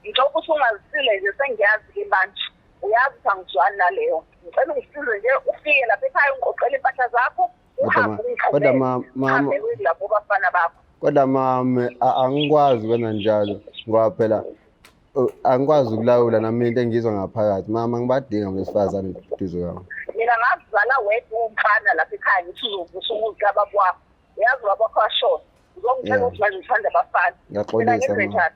Njengoba usungazisile nje sengiyazi-ke manje. Uyazi ukuthi angizwani naleyo. Ngicela ungisize nje ufike lapha ekhaya ungiqoqele impahla zakho uhambe Kodwa ma mama uhambe lapho bafana bakho. Kodwa mama angikwazi kwenza njalo ngoba phela angikwazi ukulawula nami into engizwa ngaphakathi. Mama ngibadinga abantu besifazane duze kwami. Mina ngakuzala wedwa umfana lapha ekhaya ngithi uzovusa umuzi kababa wakho. Uyazi ubaba wakho washona. Uzongitshela ukuthi manje uthanda abafana. Ngiyaxolisa mama.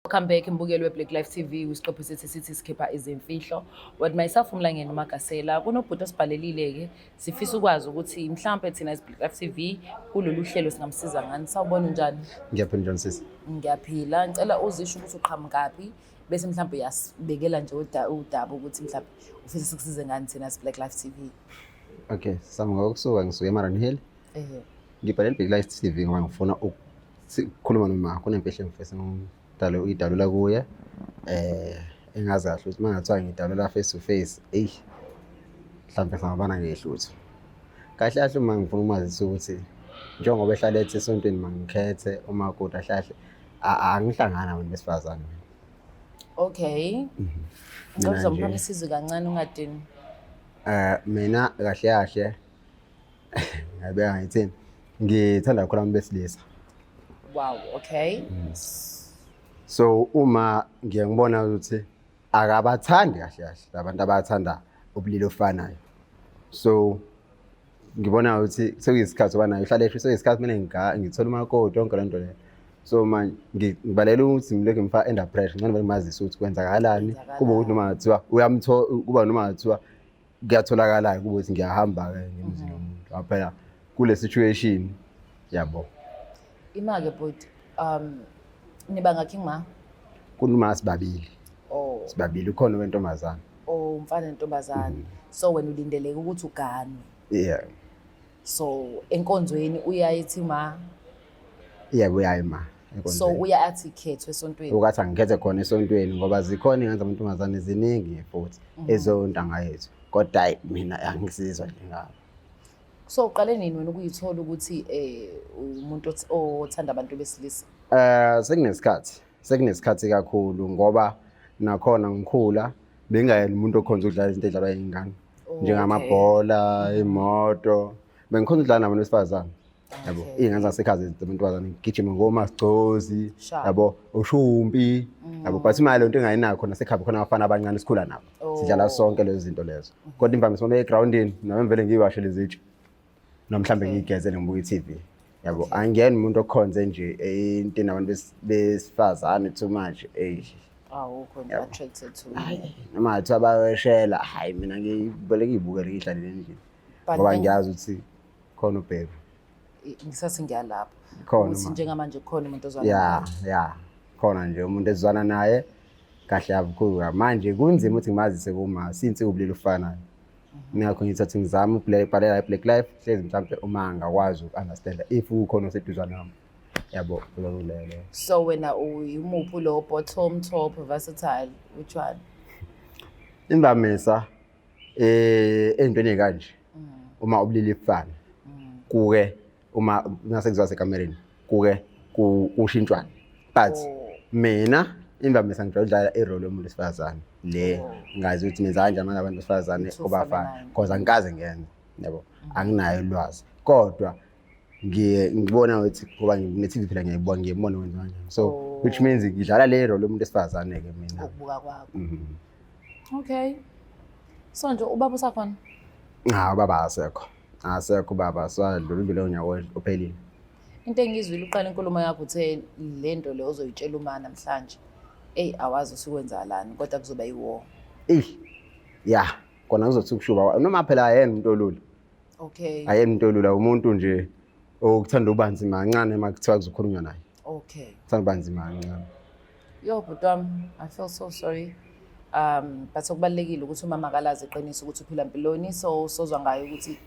Welcome back mbukeli we-Black Life TV kwisiqephu sethu sithi sikhipha izimfihlo with myself uMlangeni Magasela. Kunobhuti osibhalelile-ke, sifisa ukwazi ukuthi mhlampe thina as Black Life TV kulolu hlelo singamsiza ngani. Sawubona, unjani? Ngiyaphila, njani sisi? Ngiyaphila. Ngicela uzisho ukuthi uqhamukaphi bese mhlampe uyasibekela nje udaba ukuthi mhlampe ufisa sikusize ngani thina as Black Life TV. Okay, sami ngokusuka ngisuke eMariannhill. Ngibhalele Black Life TV ngoba ngifuna ukukhuluma noma kunemfihlo engifisa ngidalo uyidalula kuye. Engazi kahle ukuthi mangathiwa ngidalula face to face, eyi mhlawumbe singabana ngehluthu. Kahle kahle uma ngifuna ukumazisa ukuthi njengoba ehlala ethi esontweni mangikhethe umakoti, kahle kahle angihlangani nabantu besifazane. Okay. Ngicela uzomphana isizwe kancane ungadini. Mina kahle kahle ngiyabeka ngithini, ngithanda kakhulu abantu besilisa. Wow, okay. So uma ngiye ngibona ukuthi akabathandi kahle kahle labantu abathanda ubulili ofanayo, so ngibona ukuthi sekuyisikhathi ngoba naye uhlale esho sekuyisikhathi kumele ngithole umakoti yonke le nto leyo. So manje ngibalekela ukuthi ngilokhu ngimfaka under pressure, ngcono vele ngimazise ukuthi kwenzakalani, kube ukuthi noma ngathiwa uyamthola, kuba noma ngathiwa kuyatholakala-ke, kube ukuthi ngiyahamba-ke ngemzini womuntu. Ngoba phela kule situation yabo. Ima-ke bhuti, niba ngakhi ma? Kunuma sibabili. Oh. Sibabili, ukhona wentombazane. Oh, umfana nentombazane. So wena ulindeleke ukuthi uganwe. Yeah. So enkonzweni uyayithi ma? Yebo, uyayi ma. So uya athi khethwe esontweni. Ukathi angikhethe khona esontweni ngoba zikhona ingane zamantombazane ziningi futhi ezontanga yethu. Kodwa hayi mina angisizwa nje ngabo. So uqale nini wena ukuyithola ukuthi umuntu othanda abantu besilisa? Sekunesikhathi. Sekunesikhathi kakhulu ngoba nakhona ngikhula bengingayena umuntu okhonza ukudlala izinto edlalwa yingane. Njengamabhola, imoto. Bengikhonza ukudlala nabantu besifazane. Yabo, iy'ngane zasekhaya zamantombazane ngigijima ngomasigcozi, yabo, ushumpi, yabo, but imali lento engayinakho nasekhaya khona abafana abancane sikhula nabo. Sidlala sonke lezo zinto lezo. Kodwa imvamisa uma egrawundini nami vele ngiyiwashele izitsha. Noma mhlambe ngiyigezele ngibuka i-TV. Yabo, angiyena umuntu okhonze nje into nabantu besifazane too much. Eish. Awukho nje attracted to. Noma ngathiwa bayoweshela, hayi mina ngibele ngiyibukele ngiyihlalele endlini. Ngoba ngiyazi ukuthi khona ubhebe. Ngisathi ngiyalapha. Khona Ukuthi ma. njengamanje khona umuntu ozwana Yeah, naye. yeah. Khona nje umuntu ezwana naye kahle kakhulu. Manje kunzima ukuthi ngimazise kuma since ubulili ofanayo. Ngakho ngithatha ngizama ukubhalela i-Black Life hlezi mhlawumbe uma angakwazi uku-understand if ukhona oseduzane nami. Yabo, kulelo. So wena uyimuphi lo, bottom, top, versatile, which one? Imvamisa entweni kanje uma ubulili bufana kuke uma nase kuziwa sekamereni kuke kushintshwane, but mina imvamisa ngijwayele ukudlala i-role yomuntu wesifazane le, ngazi ukuthi nenza kanjani manje abantu besifazane Too kubafana feminine. Cause angikaze ngenze, yabo, anginayo ulwazi, kodwa ngiye ngibona ukuthi ngoba ne-TV phela ngiyayibona, ngiyibona wenza kanjani, so which means ngidlala le role yomuntu wesifazane-ke mina. Ukubuka kwakho. Okay. So nje ubaba usakhona? Cha, ubaba asekho. Asekho ubaba, sadlula udlule unyaka ophelile. Into engiyizwile uqala inkulumo yakho uthe le nto le ozoyitshela uma namhlanje. Eyi, awazi usukwenzakalani kodwa kuzoba yi-war. Eyi, ya, kona kuzothi ukushuba noma phela ayena umuntu olula. Ayena umuntu olula, umuntu nje okuthanda ubanzima kancane uma kuthiwa kuzokhulunywa naye. Uthanda ubanzima kancane. Yo bhuti wami, I feel so sorry. But okubalulekile ukuthi umama akalazi iqiniso ukuthi uphila mpiloni, so sozwa ngayo ukuthi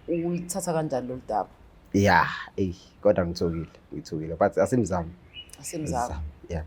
ulithatha kanjani lolu daba. Ya, eyi, kodwa ngithukile, ngithukile, but asimzame. Asimzame. Yeah.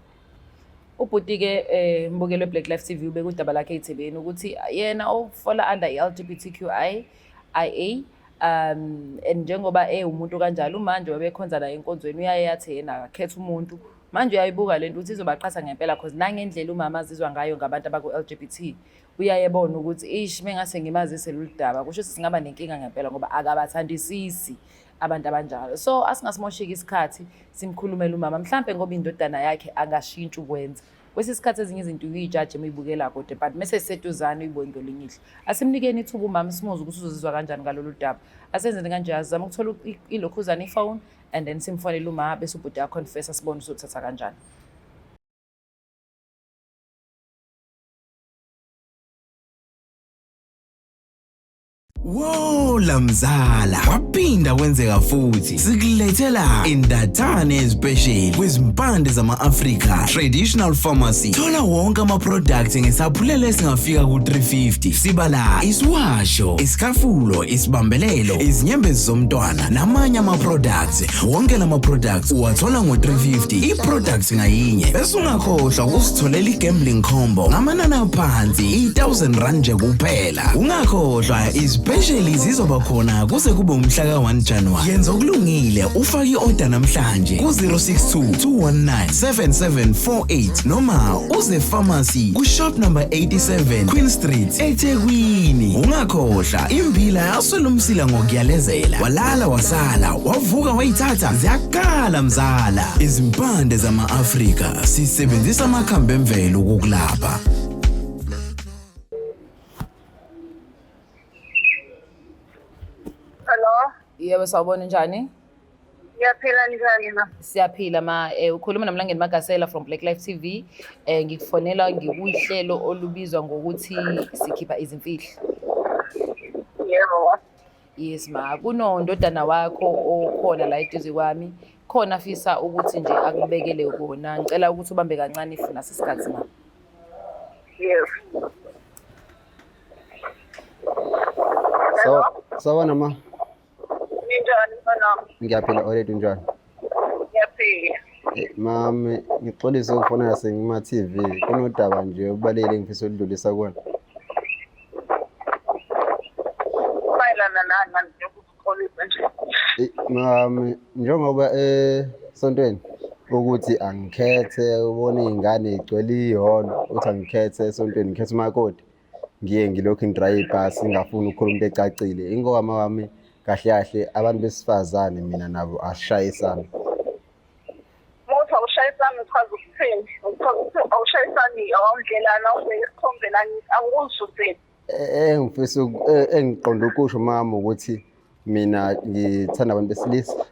Ubhuti-ke mbukeli we-Black Life TV ubeke udaba lakhe ey'thebeni ukuthi yena ofola under i-LGBTQI IA and njengoba ewumuntu kanjalo manje wabekhonza naye enkonzweni uyaye yathi yena akakhetha umuntu manje uyayibuka lento ukuthi izobaqhatha ngempela cause nangendlela umama azizwa ngayo ngabantu abaku-LGBT uyaye ebona ukuthi ish mengase ngimazise lolu daba kusho ukuthi singaba nenkinga ngempela ngoba akabathandisisi abantu abanjalo. So asingasimoshiki isikhathi simkhulumele umama mhlampe ngoba indodana yakhe angashintsha ukwenza. Kwesinye isikhathi ezinye izinto uyijaje uma uyibukela kude but mese siseduzane uyibone ngelinye ihlo. Asimnikeni ithuba umama simuzwe ukuthi uzozizwa kanjani ngalolu daba. Asenzeni kanje azame ukuthola ilokhuzana ifone and then simfonele uma bese ubhuti aconfessa sibone usothatha kanjani. Wola mzala, kwaphinda kwenzeka futhi sikulethela indathane especial kwizimpande zama-Afrika Traditional Pharmacy. Thola wonke ama-products ngesaphulelo esingafika ku-350. Sibala isiwasho, isikhafulo, isibambelelo, izinyembezi zomntwana namanye ama-products. Wonke lama-products uwathola ngo-350 i-product ngayinye. Bese ungakhohlwa ukusitholela i-gambling combo ngamanani aphansi i-1000 rand nje kuphela. Ungakhohlwa izipesheli zizoba khona kuze kube umhla ka-1 January. Yenza okulungile ufake i-order namhlanje ku-062 219 7748 noma uze pharmacy ku-shop number 87 Queen Street eThekwini. Ungakhohlwa imbila yaswela umsila ngokuyalezela. Walala wasala wavuka wayithatha ziyakhala mzala. Izimpande zama-Afrika sisebenzisa amakhambi emvelo ukukulapha. Hello. Yebo sawubona njani? Ngiyaphila njani na? Siyaphila ma ukhuluma noMlangeni Magasela from Black Life TV. Ngikufonela ngikuhlelo olubizwa ngokuthi sikhipha izimfihlo. Yebo. Yes ma, kunondodana wakho okhona la eduze kwami. Khona afisa ukuthi nje akubekele kona. Ngicela ukuthi ubambe kancane if unaso isikhathi ma. Yes. So, sawubona ma. Ninjani mfana wami? Ngiyaphila already unjani? Ngiyaphila. Mami, ngixolise ukufonela sengima TV. Kunodaba nje obalulekile engifisa ukudlulisa kuwena. Mayelana nani manje njengoba nje? Mami, njengoba esontweni ukuthi angikhethe ubone iy'ngane y'gcwele ihholo uthi angikhethe esontweni ngikhethe umakoti ngiye ngilokhu ngidraye ibhasi ngingafuni ukukhuluma into ecacile ingoba mawami kahle kahle abantu besifazane mina nabo asishayisani. Muthi awushayisani uchaza ukuthini? Uchaza ukuthi awushayisani awundlelana awubheke isithombe la angikuzwa uthini. Engifisa engiqonda ukusho mama ukuthi mina ngithanda abantu besilisa.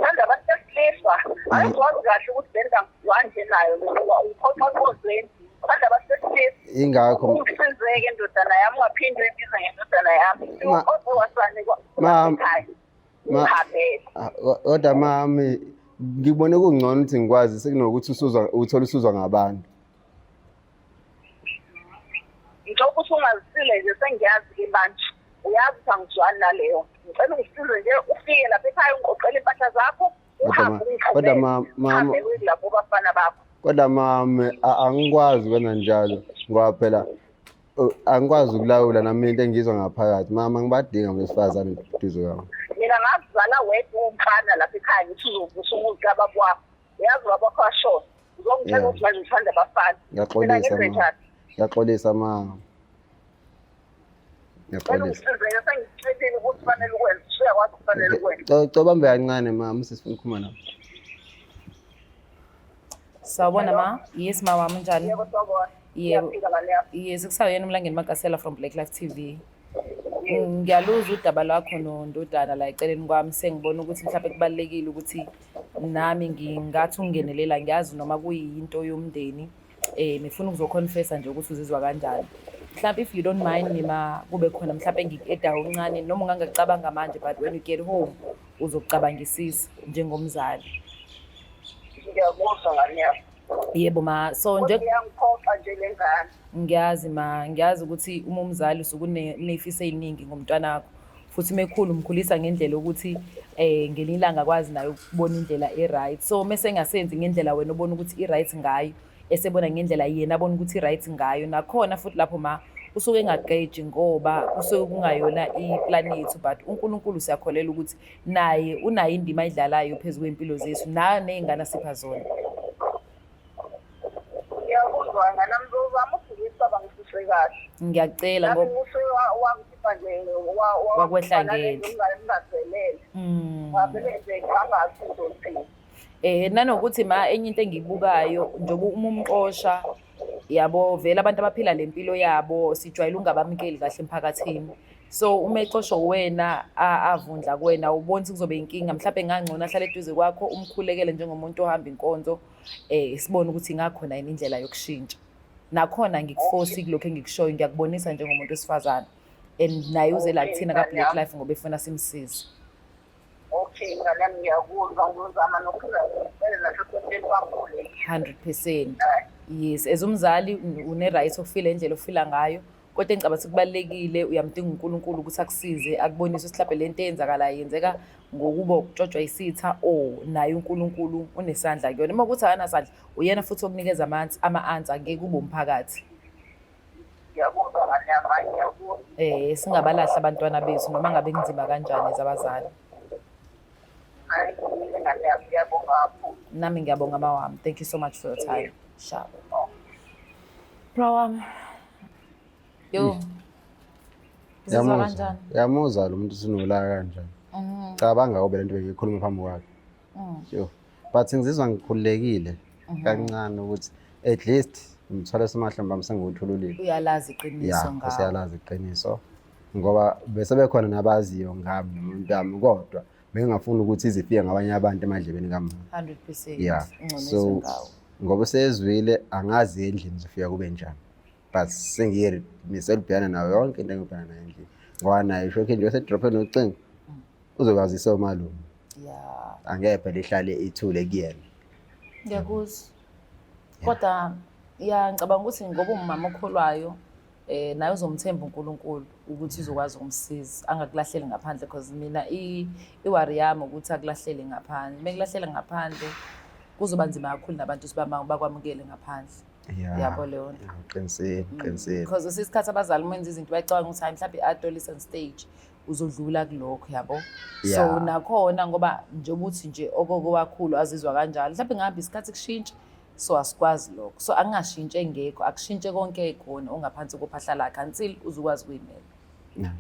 Thanda abantu besilisa. Angikwazi kahle ukuthi benza ngizwanje nayo ngoba ungiphoxa enkonzweni. Thanda abantu besilisa. Ingakho Ungisizeke ndodana yami ungaphinde uyibize ngendodana yami. Uqobo wasane Ma- Ma- uhambe. Ah, kodwa mami ngibone kungcono ukuthi ngikwazi sekunokuthi usuzwa uthole usuzwa ngabantu. Njengoba usungazisile nje sengiyazi-ke manje uyazi ukuthi angizwani naleyo ngicela ungisize nje ufike lapha ekhaya ungiqoqele impahla zakho uhambe Kodwa ma- ma- uhambe lapho bafana bakho. Kodwa mami angikwazi ukwenza njalo ngoba phela angikwazi ukulawula nami into engizwa ngaphakathi. Mama ngibadinga abantu besifazane duze kwami. Mina ngakuzala wedwa umfana lapha ekhaya ngithi uzovusa umuzi kababa wakho. Uyazi ubaba wakho washona. Uzongitshela ukuthi manje uthanda abafana. Mina Ngiyaxolisa ngenze ma. njani? Ngiyaxolisa ma. Ngicela Ngiyaxolisa. ungisizeke sengikutshelile ukuthi kufanele ukwenze. Usuyakwazi ukufanele ukwenze. Cobambe kancane mama sisifuna ukukhuluma nawe. Sawubona ma. Yes ma wami unjani? Yebo sawubona. Yebo. Ngiyaphila ngane yami. Yes, kusawuyena uMlangeni Magasela from Black Life TV. Ngiyaluzwa udaba lwakho nondodana la eceleni kwami sengibona ukuthi mhlawumbe kubalulekile ukuthi nami ngingathi ungenelela ngiyazi noma kuyinto yomndeni ngifuna ukuzoconfessa nje ukuthi uzizwa kanjani. Mhlawumbe if you don't mind nima kube khona mhlawumbe ngiku-edayo okuncane noma ungangacabanga manje but when you get home uzokucabangisisa njengomzali. Ngiyakuzwa ngane yami. Yebo ma, so nje Iyangiphoxa nje le ngane. Ngiyazi ma, ngiyazi ukuthi uma umzali usuke unezifiso ey'ningi ngomntwana wakho. Futhi mekhulu umkhulisa ngendlela ukuthi ngelinye ilanga akwazi naye ukubona indlela e-right. So mese engasenzi ngendlela wena obona ukuthi i-right ngayo, esebona ngendlela yena abona ukuthi i-right ngayo. Nakhona futhi lapho ma usuke engageji ngoba kusuke kungayona i-plan yethu, but uNkulunkulu siyakholelwa ukuthi naye unayo indima ayidlalayo phezu kwey'mpilo zethu ney'ngane asipha zona. Ngiyakuzwa ngane, ngizozama ukuthi ngicabangisise kahle. Ngiyacela Nami ngoba usuke wangikhipha nje Wakwehla nale ngenhla. ngingazelele. Ngavele nje ngangazi ngizothini. Nanokuthi ma enye into engiyibukayo njengoba uma umxosha yabo vele abantu abaphila le mpilo yabo sijwayele ukungabamukeli kahle emphakathini. So uma exoshwa uwena avundla kuwena ubona ukuthi kuzobe inkinga, mhlawumbe ngangcono ahlale eduze kwakho umkhulekele njengomuntu ohamba inkonzo, sibone ukuthi ingakhona yini indlela yokushintsha. Nakhona ngikufosi kulokhu engikushoyo, ngiyakubonisa njengomuntu wesifazane and naye uze la kuthina ka-Black Life ngoba efuna simsize. Okay, ngane yami, ngiyakuzwa, ngizozama nokuphila ngicele nasesontweni bangikhulekile. 100%. Yes, as umzali une-right okufila indlela ofila ngayo, kodwa engicabanga ukuthi kubalulekile uyamdinga uNkulunkulu ukuthi akusize, akubonise ukuthi mhlawumbe le nto eyenzakalayo yenzeka ngokuba ukutshotshwa isitha or naye uNkulunkulu unesandla kuyona. Uma kuthi akanasandla, uyena futhi okunikeza ama-answer, ngeke kube umphakathi. Ngiyakuzwa ngane yami, hayi ngiyakuzwa. Singabalahli abantwana bethu noma ngabe kunzima kanjani as abazali. Hayi, ngane yami, ngiyabonga kakhulu. Nami ngiyabonga mawami. Thank you so much for your time. Sharp. Bra wami. Yo. Uzizwa Yamuzwa, kanjani? yamuzwa lo muntu usunolaka kanjani. Cabanga ngoba lento bengiyikhuluma phambi kwakhe. Yo. But ngizizwa ngikhululekile kancane ukuthi at least ngithwale semahlombe ami sengiwuthululile. Uyalazi iqiniso Ya, ngawo. usiyalazi iqiniso. Ngoba bese bekhona nabaziyo ngami nomuntu wami kodwa bengingafuni ukuthi izifike ngabanye abantu emadlebeni kamama. 100%. Yeah. Ungcono So izwe ngawo. ngoba usezwile angazi endlini zifika kube njani. But sengiyimisela ukubhekana nayo yonke into engibhekana nayo endlini. Ngoba naye shokhe nje usedrophe nocingo uzokwazisa umalume. Angeke phela ihlale ithule kuyena. Ngiyakuzwa. Kodwa ya ngicabanga ukuthi ngoba umama okholwayo naye uzomthemba uNkulunkulu ukuthi uzokwazi ukumsiza angakulahleli ngaphandle, because mina i-worry yami ukuthi akulahlele ngaphandle. Mekulahlela ngaphandle kuzoba nzima kakhulu nabantu ukuthi bakwamukele ngaphandle. Yabo leyo nto. Uqinisile, uqinisile. Because isikhathi abazali uma wenza izinto bayacabanga ukuthi hayi mhlawumbe i-adolescent stage uzodlula kulokho, yabo. So nakhona ngoba njengoba uthi nje okoko wakhulu azizwa kanjalo, mhlawumbe ngihamba isikhathi kushintsha, so asikwazi lokho. So akungashintshe engekho, akushintshe konke khona ongaphansi kophahla lakhe until uzokwazi ukuyimela.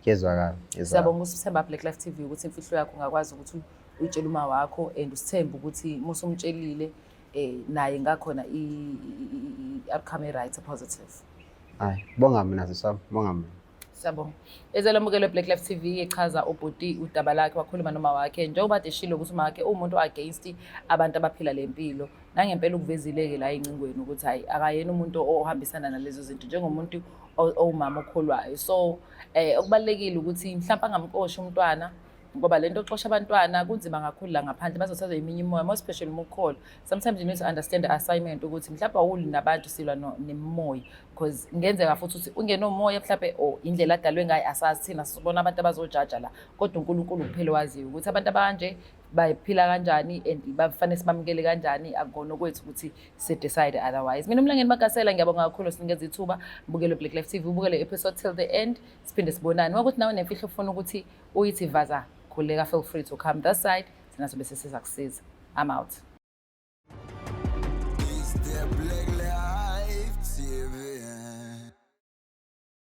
Kuyezwakala, kuyezwakala. Siyabonga usithemba Black Life TV ukuthi imfihlo yakho ungakwazi ukuthi uyitshele uma wakho and usithembe ukuthi uma usumtshelile naye ngakhona i-outcome e-right, positive. Hayi, bonga mina sisami, bonga mina. Siyabonga. Ezelamukelo Black Life TV echaza ubhuti udaba lakhe, wakhuluma noma wakhe njengoba kade eshilo ukuthi uma wakhe uwumuntu against abantu abaphila le mpilo. Nangempela ukuvezile-ke la encingweni ukuthi hayi akayena umuntu ohambisana nalezo zinto njengomuntu owumama okholwayo. So okubalulekile ukuthi mhlawumbe angamxoshi umntwana, ngoba lento oxosha abantwana kunzima kakhulu la ngaphandle, bazothathwa eminye imoya, more especially uma ukholwa. Sometimes you need to understand the assignment ukuthi mhlawumbe awuli nabantu, silwa nemimoya, because kungenzeka futhi ukuthi ungenomoya mhlawumbe or indlela adalwe ngayo asazi thina, sibona abantu abazojaja la, kodwa uNkulunkulu kuphela waziyo ukuthi abantu abanje baphila kanjani and bafanele sibamukele kanjani. Akukona okwethu ukuthi si-decide otherwise. Mina uMlangeni Magasela ngiyabonga kakhulu sinikeza ithuba, bukele Black Life TV, ubukele episode till the end, siphinde sibonane. Uma kuthi nawe nemfihlo ufuna ukuthi uyithi vaza, khululeka, feel free to come this side, thina sobe sesiza kusiza. I'm out. It's the Black Life TV.